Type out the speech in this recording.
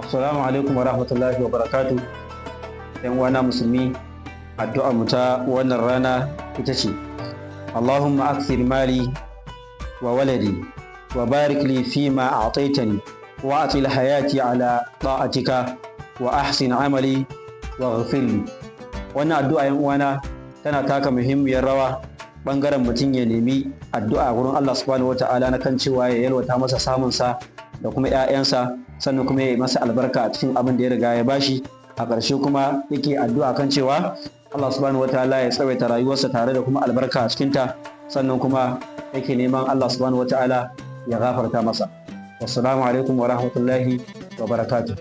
Assalamu alaikum wa rahmatullahi wa barakatu. ‘Yan uwana musulmi, addu'ar mu ta wannan rana ita ce: Allahumma akthir mali wa waladi wa barik li fi ma a'taitani wa atil hayati ala ta'atika wa ahsin amali wa ghfir li. Wannan addu'a, ‘yan uwana, tana taka muhimmiyar rawa bangaren mutum ya nemi addu'a wurin Allah subhanahu wata'ala na kan cewa ya yalwata masa samunsa da kuma 'ya'yansa, sannan kuma ya yi masa albarka a cikin abin da ya riga ya bashi. A ƙarshe kuma yake addu'a kan cewa Allah subhanahu wataala ya tsawaita rayuwarsa tare da kuma albarka a cikinta, sannan kuma yake neman Allah subhanahu wataala ya gafarta masa. Wassalamu alaikum wa rahmatullahi wa barakatuh.